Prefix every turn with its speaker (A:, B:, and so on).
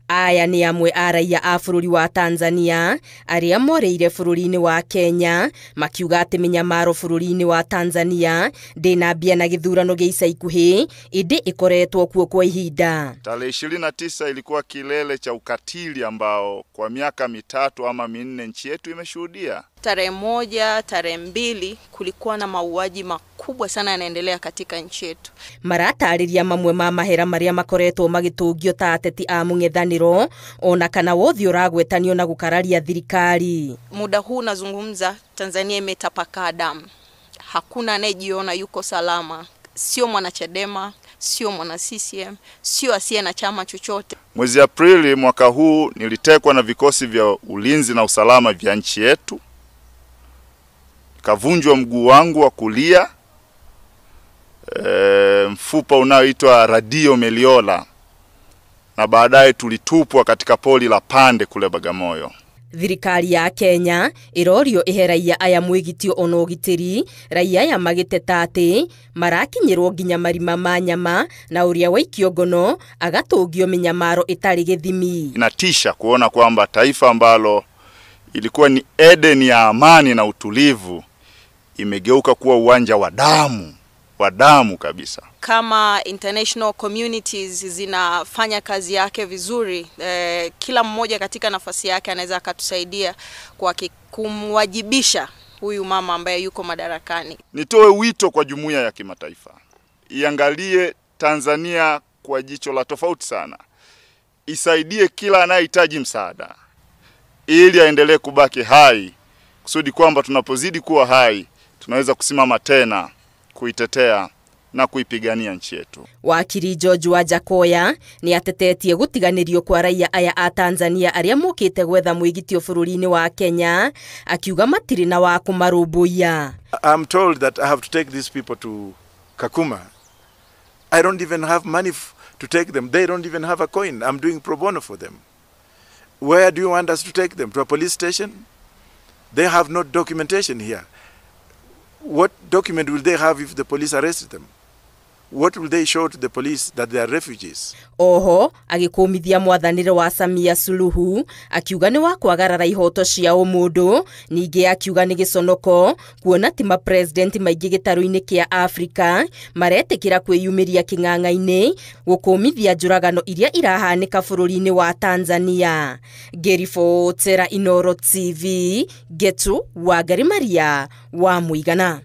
A: Aya nĩ amwe a raiya a bũrũri wa Tanzania arĩa morĩire bũrũri-inĩ wa Kenya makiuga atĩ mĩnyamaro bũrũri-inĩ wa Tanzania ndĩnambia na gĩthurano gĩa ica ikuhĩ ĩndĩ ĩkoretwo kuo kwa ihinda.
B: Tarehe 29 ilikuwa kilele cha ukatili ambao kwa miaka 3 ama 4 nchi yetu imeshuhudia.
C: Tarehe 1, tarehe 2 kulikuwa na mauaji makubwa sana yanaendelea katika nchi yetu.
A: Maratarĩria mamwe ma mahera marĩa makoretwo magĩtũngio ta ateti a mũng'ethanĩro ona kana wothi ũragwetanio na gũkararia thirikari.
C: Muda huu nazungumza, Tanzania imetapakaa damu. Hakuna anayejiona yuko salama. Sio mwana Chadema, sio mwana CCM, sio asiye na chama chochote.
B: Mwezi Aprili mwaka huu nilitekwa na vikosi vya ulinzi na usalama vya nchi yetu. Kavunjwa mguu wangu wa kulia, mfupa unaoitwa radio meliola, na baadaye tulitupwa katika poli la Pande kule Bagamoyo.
A: Thirikari ya Kenya irorio ihe raia aya mwigitio ona ũgitĩri, raia aya magĩteta atĩ marakinyĩrwo nginya marima ma nyama na ũrĩa waikio ngono agatũngio mĩnyamaro ĩtarĩ gĩthimi.
B: Inatisha kuona kwamba taifa ambalo ilikuwa ni Eden ya amani na utulivu imegeuka kuwa uwanja wa damu, wa damu kabisa.
C: Kama international communities zinafanya kazi yake vizuri, kila mmoja katika nafasi yake anaweza akatusaidia kwa kumwajibisha huyu mama ambaye yuko madarakani.
B: Nitoe wito kwa jumuiya ya kimataifa iangalie Tanzania kwa jicho la tofauti sana, isaidie kila anayehitaji msaada ili aendelee kubaki hai, kusudi kwamba tunapozidi kuwa hai tunaweza kusimama tena kuitetea na kuipigania nchi yetu.
A: Wakiri George Wajackoyah ni atetetie gutiganirio kwa raia aya a Tanzania aria mokite gwetha mwigitio bũrũri-inĩ wa Kenya, akiuga matirĩ na wa kũmarũmbũiya.
D: I'm told that I have to take these people to Kakuma. I don't even have money to take them. They don't even have a coin. I'm doing pro bono for them. Where do you want us to take them? To a police station? They have no documentation here. What document will they have if the police arrest them? What will they show to the police that they are refugees?
A: Oho, agĩkũmithia mwathanĩre wa Samia Suluhu, akiuga nĩ wa kwagarara ihoto cia ũmũndũ, ningĩ akiuga nĩ gĩconoko kuona ti ma-president maingĩ gĩtarũ-inĩ kĩa Afrika maretĩkĩra kwĩyumĩria kĩng'ang'a-inĩ gũkũmithia njũragano iria irahanĩka bũrũri-inĩ wa Tanzania. Ngĩribotera Inooro TV, Getu Wangari Maria wa Mũigana.